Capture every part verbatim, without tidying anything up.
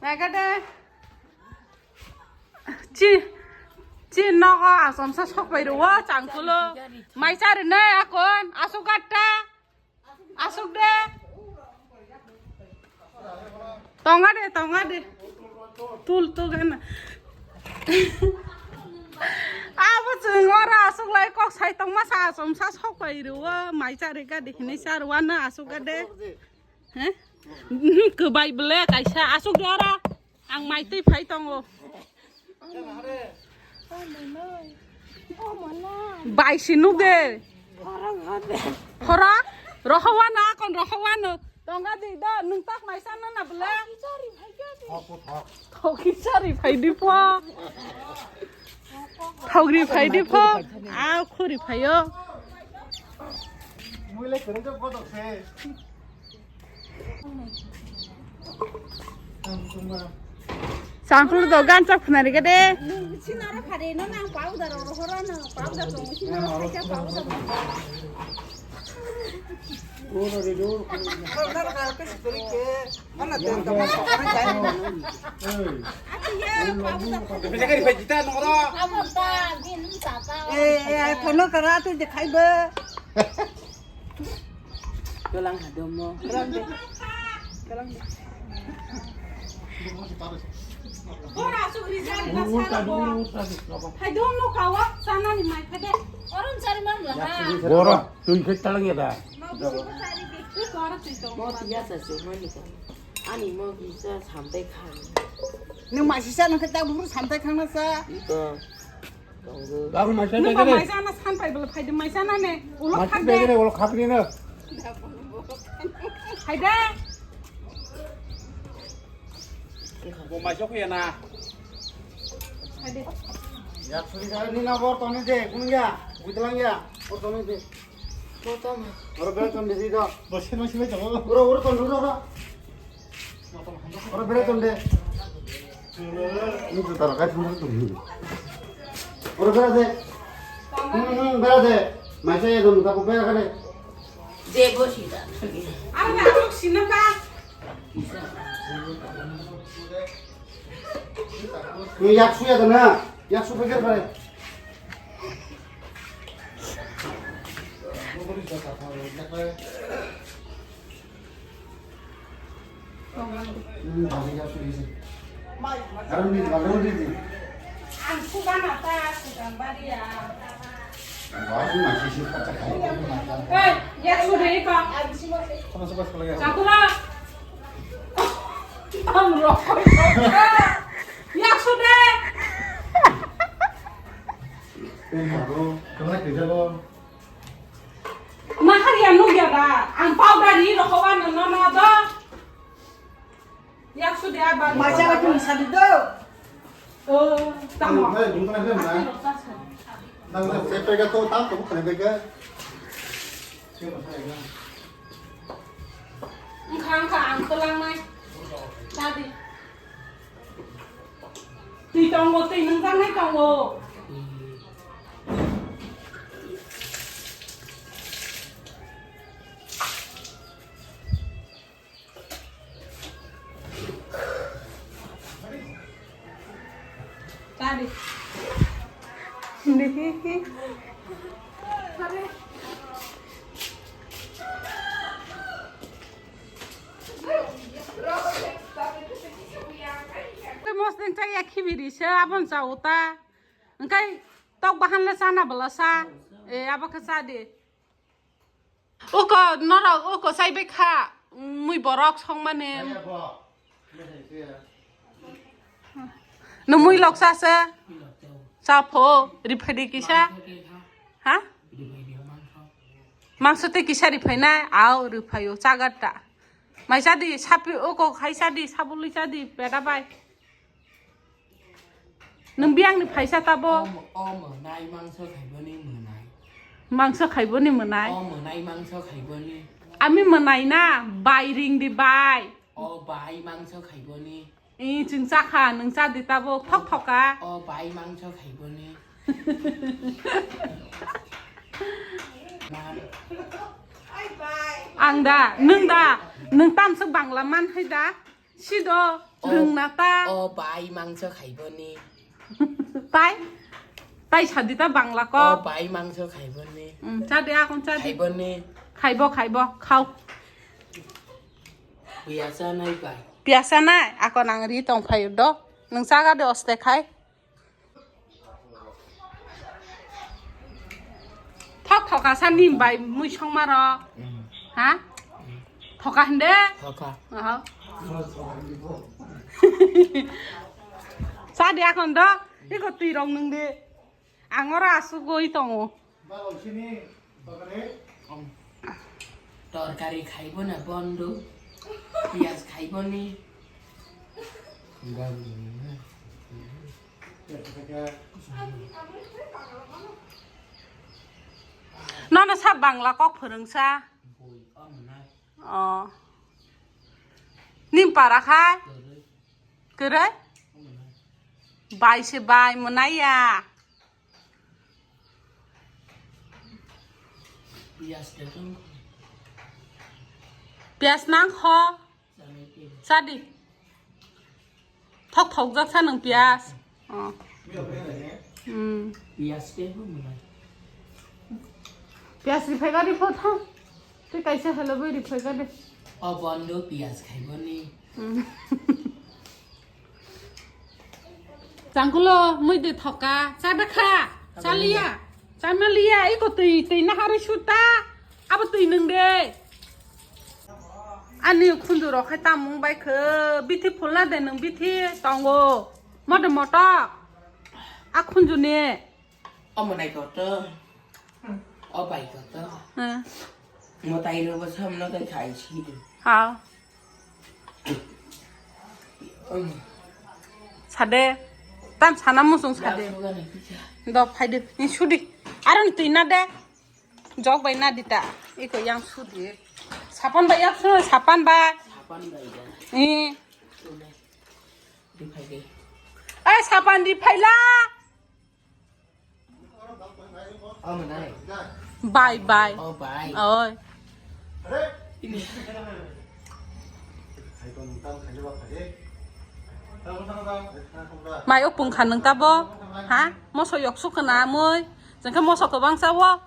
Naikade. Chi, chi nogo asomsa sokpai rwo changkulo. Mai chari nai akon, asuk gatta. Asuk de. Tonga de, tonga de. Tul tu gana. Abo chwng oro asuk lai kok sai tongma sa asomsa sokpai rwo. Mai chari ga de hinui char wana asuk ga de. He? Kwbai ble kaisa asuk de oro. Ang mai twi phai tongo. Bai si nuk de. Khorok? Rohowano akon rohowano. Tonga di do nung tak mai sana na ble. Thoki chari phai di po. Thogri phai di po. A khuri phaio. Sangkulu do ganchak phunari gede. Sinaro phari no nang powder oro horo no powder tong sinaro khacha powder. Powder ka kasi kuri ke. Ana tenta ma sa kana jai. Ati ye powder. Bisa kari phai jita noro. Amon ta din sa ta. Eh eh thono kara tu dikhai ba. Kelang hadomo. Kelang de. Kelang de. Bora asuk rijal na sara bo. Hai dong no kawa sana ni mai phade. Oron sari mam la ha. Bora tui khe talang ya da. Mau bisi ko sari de. Tu kora tui to. Mo tiya sa se mo ni ka. Ani mo bisa sampai khan. Nung masisa nung khe ta buru sampai khang na sa. Ito. Tongo. Lagu mai sai Nung ba begere. Mai sana san pai bela phai de mai sana ne. Ulo Mai khak sai de. Begere, ulo khak ni na. Hai de. Bo mai sok ya na. Hai de. Yak suri ka ni na bor toni de, kun ya, bujlang ya, bor toni de. Bor toni. Oro bel toni de do. Bo sino sino jago. Oro, oro toni, oro, oro. Oro bera ton de. Ni tu tara kai thum thum. Oro bera de. Hmm, hmm, bera de. Mai sai dum ta ko bera kare. De bo si da. Ar na asuk sina ka. Ni yak suya da na. Yak su pegel kare. Hmm, bagi ya sudah isi. Aram di, aram di. Ang suka nata, suka baria. Baru masih sih kacak kacak. Eh, ya sudah itu. Sama suka sekali ya. Sakura. Ang rokok. Ya sudah. Eh, baru. Kemana kerja lo? Mahar ya nuk ya da, ang powder ni rokok ano no no do. Yak su de abar. Macha ka tum sadi do. Oh, tamo. Hai, dum kana hem na. Nang na se pega to tam to khane pega. Engkha engkha ang telang nai. Tadi. Twi tongo, twi nungjaknai tongo. Tadi. Mosdeng chaya khibiri se abon cha uta. Engkai tok bahan le chana bwla sa. E abo khe cha di. Uko norok uko chai bai kha. Mui borok songmani. Nung mui loksa se. Chapho riphai di kisa. Ha? Mangso tei kisa riphai nai, au riphai o chagar ta. Mai cha di, sapi o kok hai cha di, sabului cha di, peda bai. Nung biang ni phaisa tabo. O mo-, o monai mangso khaiboni monai. Mangso khaiboni monai. O monai mangso khaiboni. Ami monai na, bai ring di bai. O bai mangso khaiboni. I chwng chakha, nwng cha di tabuk, thok thok ka. O bai mangso khaiboni. Ang da, nwng da, nwng tamswk Bangla man hai da? Sido, o, rwngna ta. O bai mangso khaiboni. Tai? Tai sadi ta bangla ko. O bai mangso khaiboni. Hmm, chadi akon chadi. Khaiboni. Khaibo, khaibo, khao. Piyasa nai bai. Piyasa nai, akon ang ri tong phai do. Nwng chaga de oste khai. Thok thoka sa nim bai mui songma ro. Mm. Ha? Mm. Thoka hinde? Thoka. Aha. Sa de akon do. Iko twi rong nung de. Ang oro asugoi tongo. Torkari khaibo na bondo, piyaj khaibo ni. Nono sa bangla kok phwrwngsa. Boi, o mwnai. Oh. Nim para khai? Kwrwi. Kwrwi? O mwnai. Bai se bai mwnai ya. Piyas de tong. Piyas nang kho. Chadi. Thok thok jak sa nang piyas. Oh. Hmm. Piyas de bu mwnai. Piyas ri phai gari pho thang. Tei kaisa hello bai ri phai gari. O bondo piyas khaibo ni. Hmm. Changkulo, mui de thoka, cha da kha, cha liya, cha ma liya, iko twi, twi na hari suta, abo twi nung de. Ani khunju rok khai tamung bai khe, bithi phulna de nung bithi tongo, modo moto, a khunju ni. Omo nai koto. O bai koto. Hmm. Mo tai ro bo samno kai khai si. Ha. Sade. Tam sana musung sade. Do phaide. Ni sudi. Aron twi na de. Jok bai na dita. Iko yang sudi. Sapan bai yak sunu sapan bai. Sapan bai da. Ni. Sunu. Di phaide. Ai sapan di phaila. Bye bye. Oh, bye. Oi. Mai o pungkha nung tabo? Ha? Moso yok sukna mui. Jengke moso kobang sawo.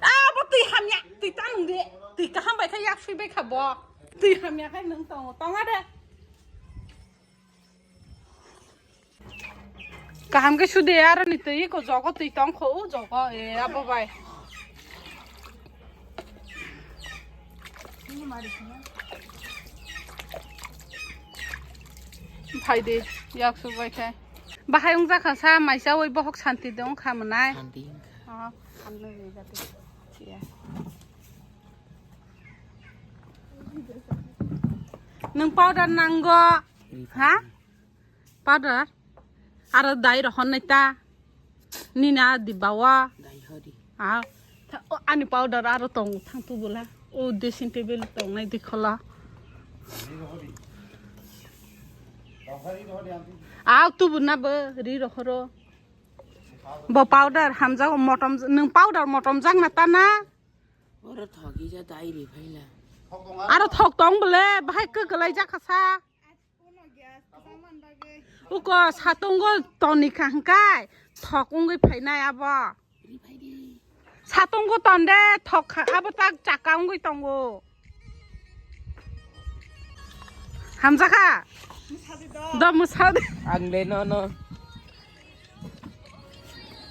Ah, bo twi hamya, twi ta nung de. Twi kaham bai kha yak sui bai kha bo. Twi hamya khai nung tongo. Tonga de. Kaham khe sudi aroni twi ko jogo twi tong kho u jogo e abo bai. Phai de yak su bai khe. Bahai wng jakha sa mai chawi bohok santi de wng kha mwnai. Santi wng kha. Oh, hamnai bai jati. Iya. Nwng powder nango? Ha? Powder? Aro dai rohor nai ta? Nina dibba o? Dai hori. Ah, tha-, o, ani powder aro tong thang tu bula. O dressing table tong nai dikhola. Ah, tu buna bo ri rohoro. Bo powder hamjago motom, nwng powder motom jak na ta na? Oro thok ija dai ri phaila. Aro thok tong bole, bahai kwkwlai jakha sa. Uko satungo toni kha hwnkhe thok wngwi phainai abo. Ri phai di. Satungo tonde thok kha, abo tak chaka wngwi tongo. Hamjakha? Do mwsadi. Ang le nono.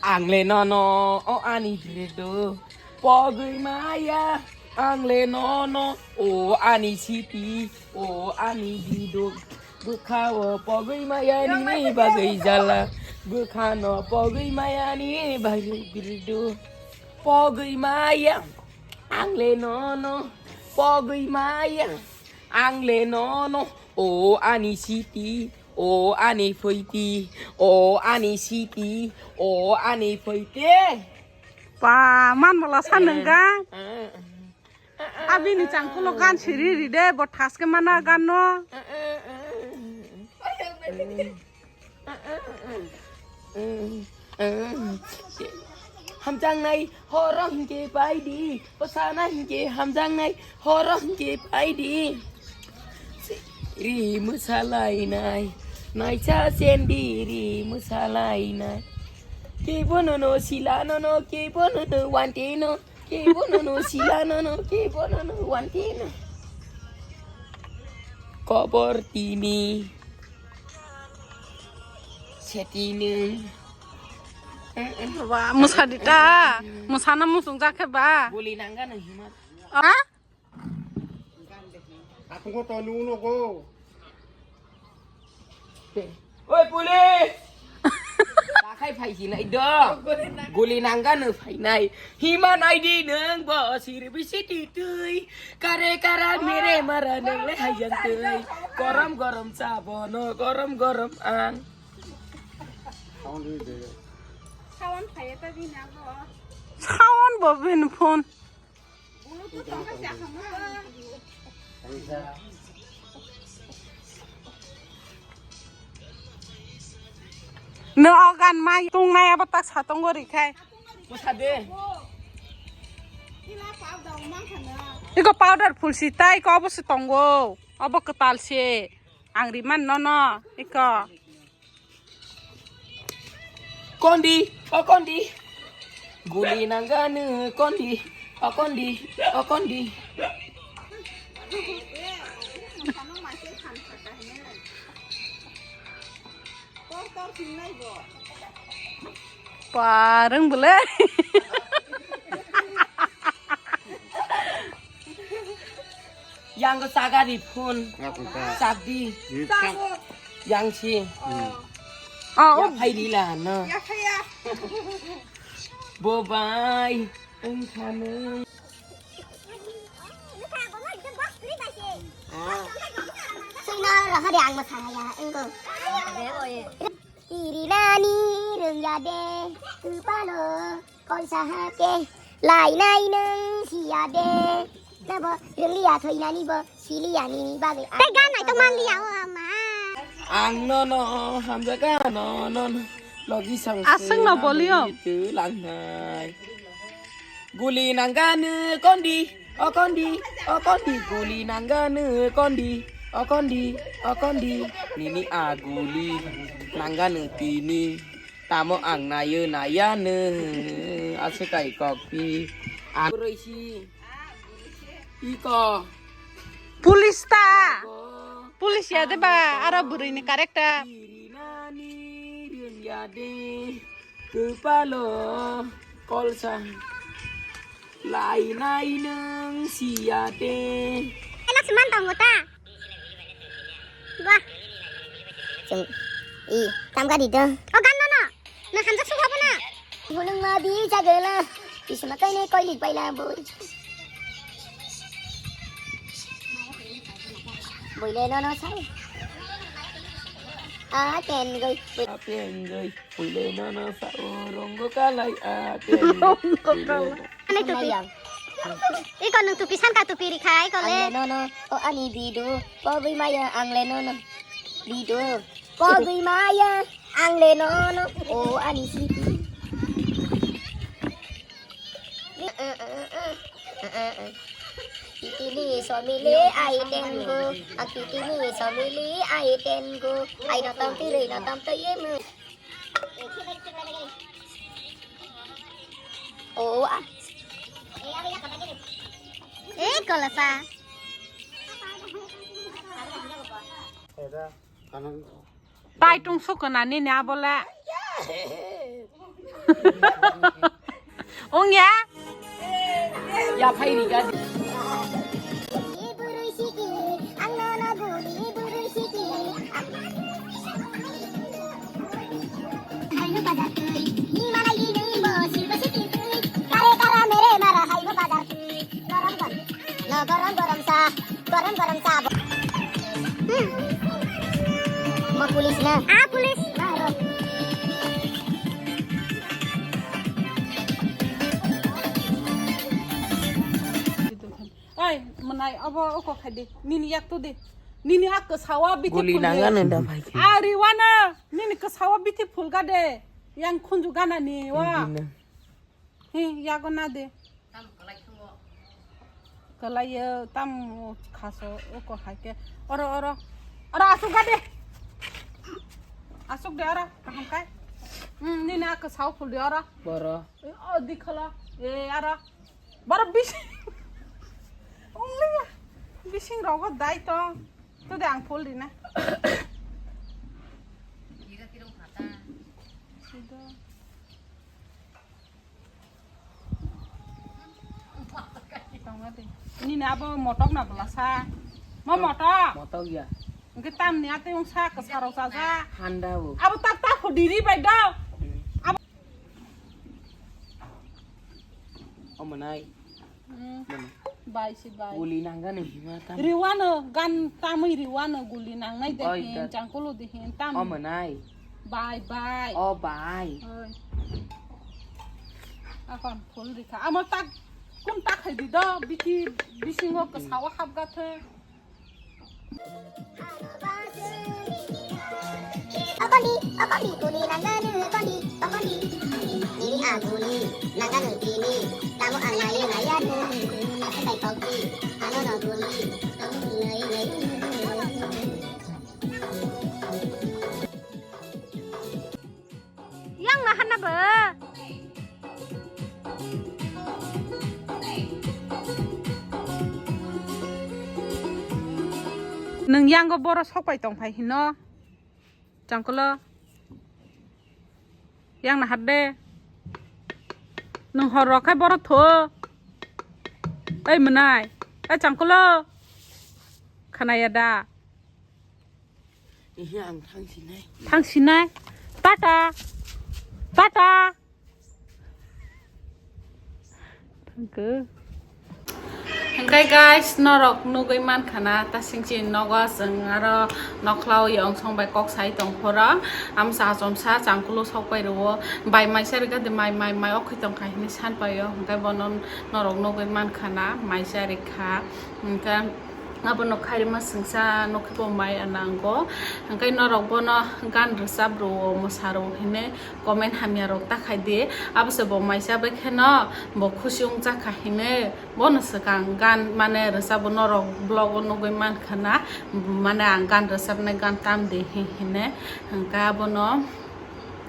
Ang le nono, o ani bwrwi do. Pogwi maya, ang le nono, o ani siti, o ani bwrwi do. Bwkha o pogwi maya nini bagwi jala. Bwkha no pogwi maya nini bagwi bwrwi do. Pogwi maya, ang le nono, pogwi maya, ang le nono, o ani siti. O ani phoiti, o ani siti, o ani phoiti. Pa, man bola sa nung gang. Abini changkulo gan siri ri de, bo thaske mana gan no. Hamjaknai horo hinkhe pai di, bwsana hinkhe hamjaknai horo hinkhe pai di. Ri mwsalainai, naisa sendi ri mwsalainai. Kebono no sila no no, kebono no wante no, kebono no sila no no, kebono no wante no. Kobor tini, setini. Ba, mwsa di ta. Mwsana musung jakhe ba. Guli nangano hima. Ha? Atungo to nuno go. Oi, police! Takhai phai hinai do. Guli nangano phainai. Hima naidi nang bo sirbi siti tui. Kare kara mere mara nang le hayang tui. Gorom gorom cha bono, gorom gorom ang. Sawan phaiya ta bini abo. Sawan bo bini phone. No ogan mai tungnai abo tak satongo rikhai. Bwsa de. Iko powder phulsi tai ko obo se tongo. Obo kwtal se. Ang riman nono iko. Kondi, o kondi. Guli nangano kondi, o kondi, o kondi. Parang bele. Yang ko saga di phone. Nga ko ka. Sagdi. Ni sang. Yang si. Hmm. Oh, ya phai di la no. Ya phai ya. Bo bai. Ang khanung. Sui na raha de ang masaya. Ang ko. Iri nani rung ya de. Kupalo. Kolsa hake lainai nwng siya de. Nabo rwngya thoinani bo siliya nini bagwi. Tei gan nai tong manliya o ama. Ang nono hamjaga nono logi sang. Aswng no bolio. Langnai. Guli nangano kondi, o kondi, o kondi, guli nangano kondi, o kondi, o kondi, nini a guli nangano tini. Tamo ang nayo nayano aswk kai kokpi. Ang roisi. Iko. Police ta. Iko. Police ya de ba, aro bwrwi ni character. Iri nani rin ya de. Kupalo kolsa. Lainai nwng siya de. Enak seman tongo ta. Wah. Chwng i tam gari do. O gan no no. Nwng hamjak suk habo na. Bulung ma bi jagela. Kisma kaine koilik baila boi. Boile no no sai. A ten goi. A ten goi. Puile nono sa o rongo kalai a te. Rongo kalai. Ani tupi. Iko nung tupi san ka tupi rikhai kole. Angle nono o ani bidu pogwi maya angle nono. Bidu pogwi maya angle nono o ani siti. Kitini somili ai tengu, a kitini somili ai tengu, ai no tom tiri no tom to yemu. Oh, ah. Eh, kolasa. Taitung sukuna nini abole. Ongya? Ya phai ri ga. Lo gorom gorom sa, gorom gorom sa. Hmm. Mo police na. Ah, police. Maro. Oi, mwnai obo oko khai di. Nini yak tu di. Nini ak sawa biti. Guli phul di. Nangano da phai khe. Ari wana. Nini sawa biti phul ga de. Yang khunju gana ni wa. Guli na. Hi, yago na de. Kalai yo tam khaso oko hai ke. Oro, oro. Suga de. Asuk de ora, kaham kai. Hmm, nini aka sao phul de ora. Boro. E, o dikhalo. E, ora. Boro bising. Only bising rogo dai to. To de ang phul di na. Sudo. Nini abo motok na belasa. Mo motok. Motok ya. Engke tam ni ate yung sa kesaro saja. Handa bu. Abo tak tak ho diri bai do. Abo. Omonai. Hmm. Bai si bai. Guli nangani hima tam. Riwano gan tamui riwano guli nangnai de. Oi, hin, da. Changkulu de hin tam. Omonai. Bai bai. O bai. Oi. Akon phul rikha. Amo tak kun tak hai di do biki bisingo kesao hapga the. Okondi, okondi, guli nanganu, okondi, okondi. Nini a guli nanganu tini, tamo ang nai nai ya tu, nasa kai pokki, ano no guli, tamo ang nai nai. Yang nahan na ba? Nung yang go boro sok pai tong phai hino. Changkulo. Yang nahan de. Nung hor rok khai boro tho. Ei mwnai. Ei Changkulo. Khanaya da. Ihe ang thangsinai. Thangsinai. Tata. Tata. Thangkhe. Hingkai guys, norok nugui mankha na, ta singchi nogo chwng aro nokhlao yong song bai kok sai tong phoro. Amsa achomsa changkulu sok pai rwo. Bai maisa rega de mai, mai, mai okhoi tong kha hini san paio. Hingkai bono norok nugui mankha na, maisa rikha. Hingkhe Abono khairima sengsa nokhe bo mai nango. Hingkhe norok bono gan rwchap rwo, mwsa rwo hinwi comment hamya rok ta khai di. Abo se bo maisa bai kheno bo khusi wng jak kha hinwi bono swkang gan mane rwchap bo norok vlog o nugui mankha na, mane ang gan rwchapnai gan tam di hi hinwi. Hingkhe abono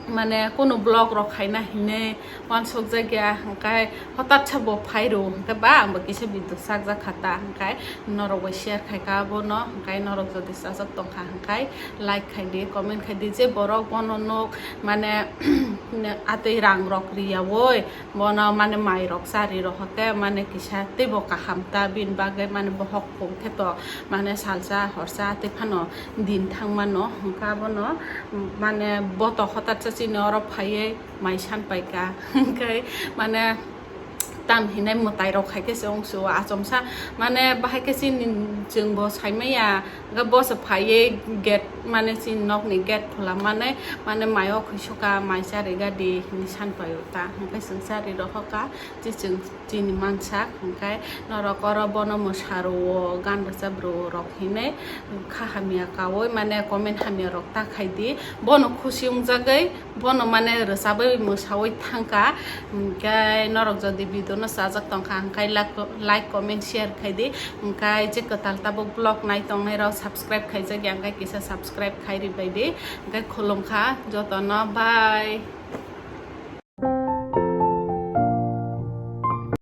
mane kunu vlog rok khaina hinwi uansuk jak ya, hingkhe hotat sa bo phai rw, hingkhe ba ang bo kisa video sak jak kha ta, hingkhe norok bai share khai kha bono, hingkhe norok jodi chajak tong kha, hingkhe like khai di, comment khai di, je borok bono nuk mane atwi rang rok ri ya oi, bono mane mai rok chari rw hote mane kisa teibo kaham ta, bini bagwi mane bohok khe to mane salsa horsa tei phano din thang mano, hingkhe abono mane boto hotatsa chini oro phaiwi mai san paikha, hingkhe mane tam hinai mwtai rok khaikhe se wngsu achomsa mane bahai khe chini chwngbo saimaya, hingkhe boso phaiwi gate mane chini nokni gate khola mane, mane mai o khuisuka mai charega di hinwi san paio ta, hingkhe chwng chari rw hoka. Chiching chini mansak, hingkhe norok oro bono mwsa rwo, gan rwchap rwo rok hinwi kha hamya kaui mane comment hamya rok ta khai di. Bono khusi wngjagwi bono mane rwchabwi mwsaui thangkha. Hingkhe norok jodi video no chajak tongkha, hingkhe like, like, comment, share khai di. Hingkhe je kwtal tabuk vlog nai tongnai rok subscribe khaijak ya, hingkhe kisa subscribe khai ribai di. Hingkhe khulumkha jotono, bye.